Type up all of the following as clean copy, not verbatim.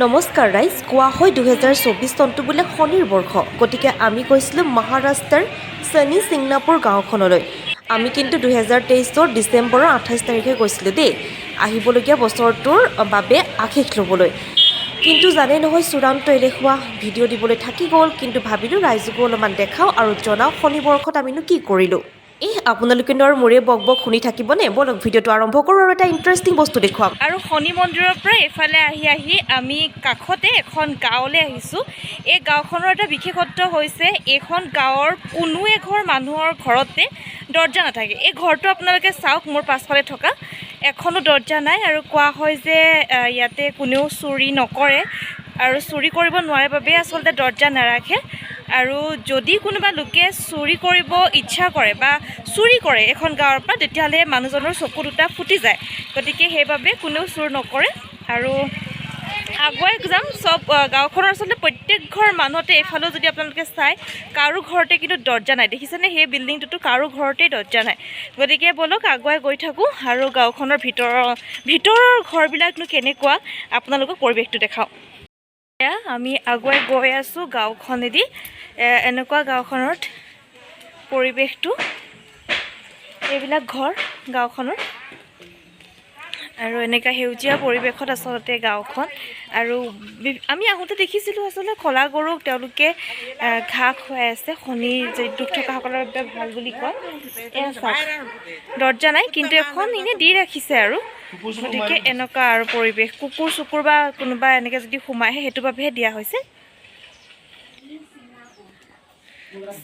নমস্কাৰ ৰাইজ। কোৱা হয়, 2024 চনটো বোলে শনিৰ বৰ্ষ। গতিকে আমি গৈছিলোঁ মহাৰাষ্ট্ৰৰ শনি ছিংনাপুৰ গাঁওখনলৈ। আমি কিন্তু 2023ৰ ডিচেম্বৰৰ 28 তাৰিখে গৈছিলোঁ দেই, আহিবলগীয়া বছৰটোৰ বাবে আশীষ ল'বলৈ। কিন্তু জানে নহয়, চূড়ান্ত এলেহুৱা, ভিডিঅ' দিবলৈ থাকি গ'ল। কিন্তু ভাবিলোঁ ৰাইজকো অলপমান দেখাওঁ আৰু জনাওঁ শনি বৰ্ষত আমিনো কি কৰিলোঁ। এই আপোনালোকেনো আৰু মোৰে বক বক শুনি থাকিবনে? ব'লক, ভিডিঅ'টো আৰম্ভ কৰোঁ আৰু এটা ইণ্টাৰেষ্টিং বস্তু দেখুৱাম। আৰু শনি মন্দিৰৰ পৰা এইফালে আহি আহি আমি কাষতে এখন গাঁৱলৈ আহিছোঁ। এই গাঁওখনৰ এটা বিশেষত্ব হৈছে, এইখন গাঁৱৰ কোনো এঘৰ মানুহৰ ঘৰতে দৰ্জা নাথাকে। এই ঘৰটো আপোনালোকে চাওক, মোৰ পাছফালে থকা এখনো দৰ্জা নাই। আৰু কোৱা হয় যে ইয়াতে কোনেও চুৰি নকৰে আৰু চুৰি কৰিব নোৱাৰে বাবে আচলতে দৰ্জা নাৰাখে। আৰু যদি কোনোবা লোকে চুৰি কৰিব ইচ্ছা কৰে বা চুৰি কৰে এখন গাঁৱৰ পৰা, তেতিয়াহ'লে মানুহজনৰ চকু দুটা ফুটি যায়। গতিকে সেইবাবে কোনেও চুৰ নকৰে। আৰু আগুৱাই যাম। চব গাঁওখনৰ আচলতে প্ৰত্যেক ঘৰ মানুহতে, এইফালেও যদি আপোনালোকে চায়, কাৰো ঘৰতে কিন্তু দৰ্জা নাই। দেখিছেনে? সেই বিল্ডিংটোতো কাৰো ঘৰতেই দৰ্জা নাই। গতিকে ব'লক, আগুৱাই গৈ থাকোঁ আৰু গাঁওখনৰ ভিতৰৰ ঘৰবিলাকনো কেনেকুৱা, আপোনালোকক পৰিৱেশটো দেখাওঁ। এয়া আমি আগুৱাই গৈ আছোঁ গাঁওখনেদি। এনেকুৱা গাঁওখনত পৰিৱেশটো, এইবিলাক ঘৰ গাঁওখনৰ আৰু এনেকুৱা সেউজীয়া পৰিৱেশত আচলতে গাঁওখন। আৰু আমি আহোঁতে দেখিছিলোঁ, আচলতে কলা গৰুক তেওঁলোকে ঘাঁহ খুৱাই আছে। শনিৰ যে দুখ থকাসকলৰ বাবে ভাল বুলি কয়। এয়া চাওক, দৰ্জা নাই, কিন্তু এখন এনেই দি ৰাখিছে আৰু। গতিকে এনেকুৱা আৰু পৰিৱেশ। কুকুৰ চুকুৰ বা কোনোবা এনেকৈ যদি সোমাই আহে, সেইটো বাবেহে দিয়া হৈছে।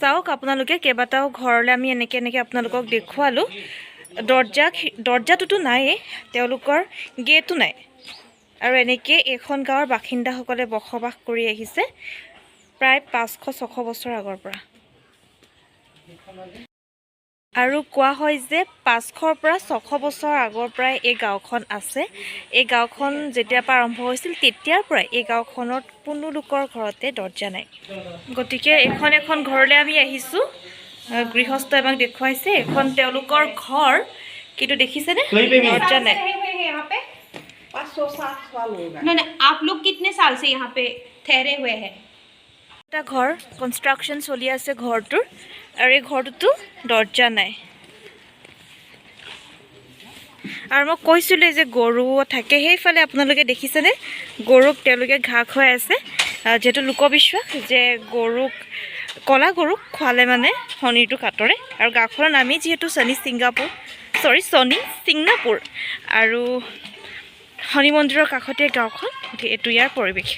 চাওক আপোনালোকে, কেইবাটাও ঘৰলৈ আমি এনেকৈ এনেকৈ আপোনালোকক দেখুৱালোঁ। দৰ্জাটোতো নায়েই, তেওঁলোকৰ গেটো নাই। আৰু এনেকৈ এইখন গাঁৱৰ বাসিন্দাসকলে বসবাস কৰি আহিছে প্ৰায় 500-600 বছৰ আগৰ পৰা। আৰু কোৱা হয় যে 500ৰ পৰা 600 বছৰ আগৰ পৰাই এই গাঁওখন আছে। এই গাঁওখন যেতিয়াৰ পৰা আৰম্ভ হৈছিল, তেতিয়াৰ পৰাই এই গাঁওখনত কোনো লোকৰ ঘৰতে দৰ্জা নাই। গতিকে এইখন এখন ঘৰলৈ আমি আহিছোঁ। গৃহস্থই আমাক দেখুৱাইছে, এইখন তেওঁলোকৰ ঘৰ। কিন্তু দেখিছেনে, দৰ্জা নাই। रहे हुए हैं यहाँ पे? 507 साल हो गए। नहीं नहीं, आप लोग कितने साल से यहाँ पे ठहरे हुए हैं? এটা ঘৰ কনষ্ট্ৰাকশ্যন চলি আছে ঘৰটোৰ আৰু এই ঘৰটোতো দৰ্জা নাই। আৰু মই কৈছিলোঁ যে গৰু থাকে সেইফালে, আপোনালোকে দেখিছেনে? গৰুক তেওঁলোকে ঘাঁহ খুৱাই আছে। যিহেতু লোকবিশ্বাস যে গৰুক, কলা গৰুক খোৱালে মানে শনিটো কাতৰে। আৰু গাঁওখনৰ নামেই যিহেতু শনি ছিংগাপুৰ, চৰি, শনি ছিংনাপুৰ আৰু শনি মন্দিৰৰ কাষতে গাঁওখন। গতিকে এইটো ইয়াৰ পৰিৱেশ।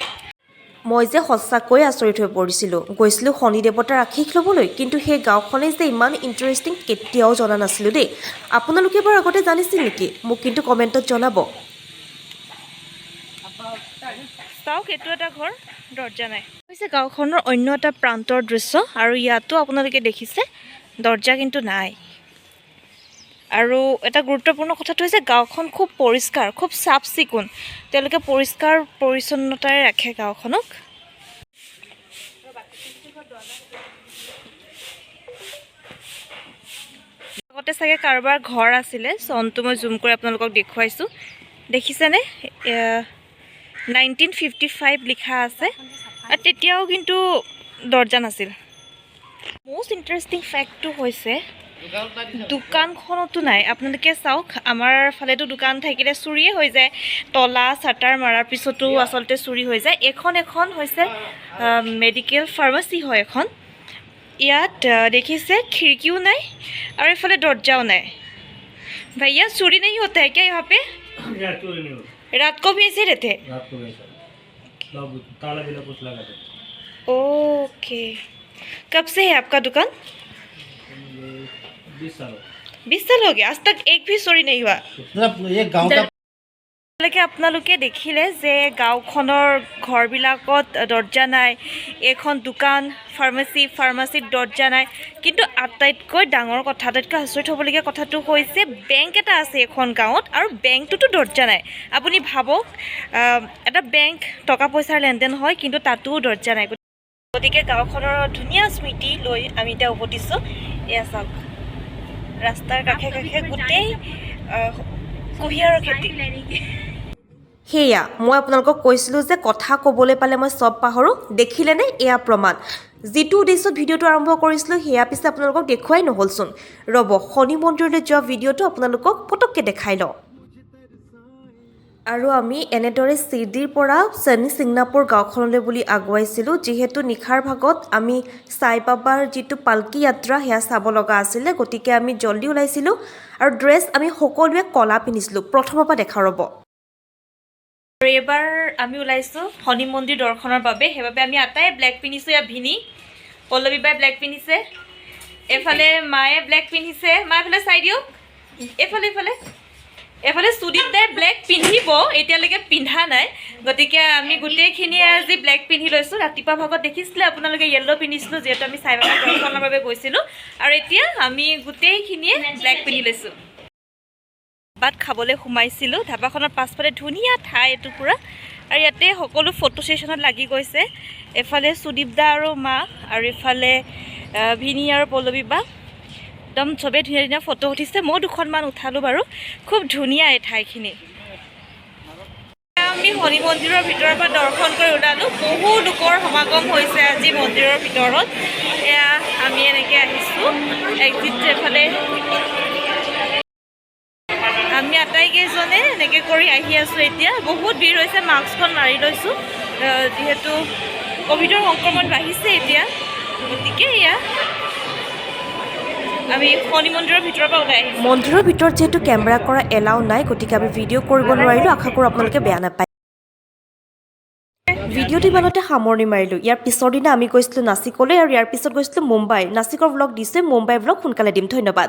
মই যে সঁচাকৈয়ে আচৰিত হৈ পৰিছিলোঁ। গৈছিলোঁ শনি দেৱতাৰ আশীষ ল'বলৈ, কিন্তু সেই গাঁওখনেই যে ইমান ইণ্টাৰেষ্টিং, কেতিয়াও জনা নাছিলোঁ দেই। আপোনালোকে বাৰু আগতে জানিছিল নেকি? মোক কিন্তু কমেণ্টত জনাব। চাওক, এইটো এটা ঘৰ, দৰ্জা নাই। হৈছে গাঁওখনৰ অন্য এটা প্ৰান্তৰ দৃশ্য আৰু ইয়াতো আপোনালোকে দেখিছে, দৰ্জা কিন্তু নাই। আৰু এটা গুৰুত্বপূৰ্ণ কথাটো হৈছে, গাঁওখন খুব পৰিষ্কাৰ, খুব চাফ চিকুণ। তেওঁলোকে পৰিষ্কাৰ পৰিচ্ছন্নতাৰে ৰাখে গাঁওখনক। আগতে চাগে কাৰোবাৰ ঘৰ আছিলে। চনটো মই জুম কৰি আপোনালোকক দেখুৱাইছোঁ, দেখিছেনে? 1955 লিখা আছে আৰু তেতিয়াও কিন্তু দৰ্জা নাছিল। মষ্ট ইণ্টাৰেষ্টিং ফেক্টটো হৈছে, দোকানখনতো নাই। আপোনালোকে চাওক, আমাৰ ফালেতো দোকান থাকিলে চুৰিয়ে হৈ যায়। তলা চাটাৰ মৰাৰ পিছতো আচলতে চুৰি হৈ যায়। এইখন এখন হৈছে মেডিকেল ফাৰ্মাচী হয় এখন। ইয়াত দেখিছে, খিৰিকীও নাই আৰু এইফালে দৰ্জাও নাই। भैया, चोरी नहीं होता है क्या यहाँ पे? यार, चोरी नहीं होती। रात को भी ऐसे ही रहते हैं? रात को वैसा सब ताला बिला कुछ लगा देते। ओके, कब से है आपका दुकान? 20 साल हो। 20 साल हो गया, आज तक एक भी चोरी नहीं हुआ? मतलब ये गांव का আপোনালোকে আপোনালোকে দেখিলে যে গাঁওখনৰ ঘৰবিলাকত দৰ্জা নাই। এইখন দোকান ফাৰ্মাচী, ফাৰ্মাচীত দৰ্জা নাই। কিন্তু আটাইতকৈ ডাঙৰ কথা, আটাইতকৈ আচৰিত হ'বলগীয়া কথাটো হৈছে, বেংক এটা আছে এইখন গাঁৱত আৰু বেংকটোতো দৰ্জা নাই। আপুনি ভাবক, এটা বেংক, টকা পইচাৰ লেনদেন হয়, কিন্তু তাতো দৰ্জা নাই। গতিকে গাঁওখনৰ ধুনীয়া স্মৃতি লৈ আমি এতিয়া উভতিছোঁ। এয়া চাওক, ৰাস্তাৰ কাষে কাষে গোটেই কুঁহিয়াৰৰ খেতি। সেয়া মই আপোনালোকক কৈছিলোঁ যে কথা ক'বলৈ পালে মই চব পাহৰোঁ। দেখিলেনে, এয়া প্ৰমাণ। যিটো উদ্দেশ্যত ভিডিঅ'টো আৰম্ভ কৰিছিলোঁ, সেয়া পিছে আপোনালোকক দেখুৱাই নহ'লচোন। ৰ'ব, শনি মন্দিৰলৈ যোৱা ভিডিঅ'টো আপোনালোকক পটককৈ দেখাই লওঁ। আৰু আমি এনেদৰে চিৰডিৰ পৰা শনি ছিংনাপুৰ গাঁওখনলৈ বুলি আগুৱাইছিলোঁ, যিহেতু নিশাৰ ভাগত আমি সাই বাবাৰ যিটো পালকি যাত্ৰা, সেয়া চাব লগা আছিলে। গতিকে আমি জল্দি ওলাইছিলোঁ আৰু ড্ৰেছ আমি সকলোৱে ক'লা পিন্ধিছিলোঁ। প্ৰথমৰ পৰা দেখা ৰ'ব। আৰু এইবাৰ আমি ওলাইছোঁ শনি মন্দিৰ দৰ্শনৰ বাবে। সেইবাবে আমি আটাই ব্লেক পিন্ধিছোঁ। ইয়াত ভিনি, পল্লৱী বাই ব্লেক পিন্ধিছে, এইফালে মায়ে ব্লেক পিন্ধিছে। মা, এইফালে চাই দিয়ক, এইফালে, এইফালে, এইফালে। সুদীপ দাই ব্লেক পিন্ধিব, এতিয়ালৈকে পিন্ধা নাই। গতিকে আমি গোটেইখিনিয়ে আজি ব্লেক পিন্ধি লৈছোঁ। ৰাতিপুৱা ভাগত দেখিছিলে আপোনালোকে, য়েল্ল' পিন্ধিছিলোঁ, যিহেতু আমি সাই বাবাৰ দৰ্শনৰ বাবে গৈছিলোঁ। আৰু এতিয়া আমি গোটেইখিনিয়ে ব্লেক পিন্ধি লৈছোঁ। ধাবাত খাবলৈ সোমাইছিলোঁ। ধাবাখনৰ পাছফালে ধুনীয়া ঠাই এটুকুৰা আৰু ইয়াতে সকলো ফটো ছেশ্যনত লাগি গৈছে। এফালে সুদীপ দা আৰু মা আৰু ইফালে ভিনি আৰু পল্লৱী বা, একদম চবেই ধুনীয়া ধুনীয়া ফটো উঠিছে। ময়ো দুখনমান উঠালোঁ বাৰু। খুব ধুনীয়া এই ঠাইখিনি। আমি শনি মন্দিৰৰ ভিতৰৰ পৰা দৰ্শন কৰি ওলালোঁ। বহু লোকৰ সমাগম হৈছে আজি মন্দিৰৰ ভিতৰত। এয়া আমি এনেকৈ আহিছোঁ, এক্সিট এফালে। আমি আটাইকেইজনে এনেকৈ কৰি আহি আছোঁ। এতিয়া বহুত ভিৰ হৈছে, মাস্কখন মাৰি লৈছোঁ, যিহেতু ক'ভিডৰ সংক্ৰমণ বাঢ়িছে এতিয়া। গতিকে এয়া আমি শনি মন্দিৰৰ ভিতৰৰ পৰা ওলাই আহিছোঁ। মন্দিৰৰ ভিতৰত যিহেতু কেমেৰা কৰা এলাউ নাই, গতিকে আমি ভিডিঅ' কৰিব নোৱাৰিলোঁ। আশা কৰোঁ আপোনালোকে বেয়া নাপায়। ভিডিঅ'টো ইমানতে সামৰণি মাৰিলোঁ। ইয়াৰ পিছৰ দিনা আমি গৈছিলোঁ নাচিকলৈ আৰু ইয়াৰ পিছত গৈছিলোঁ মুম্বাই। নাচিকৰ ভ্লগ দিছোঁ, মুম্বাই ভ্লগ সোনকালে দিম। ধন্যবাদ।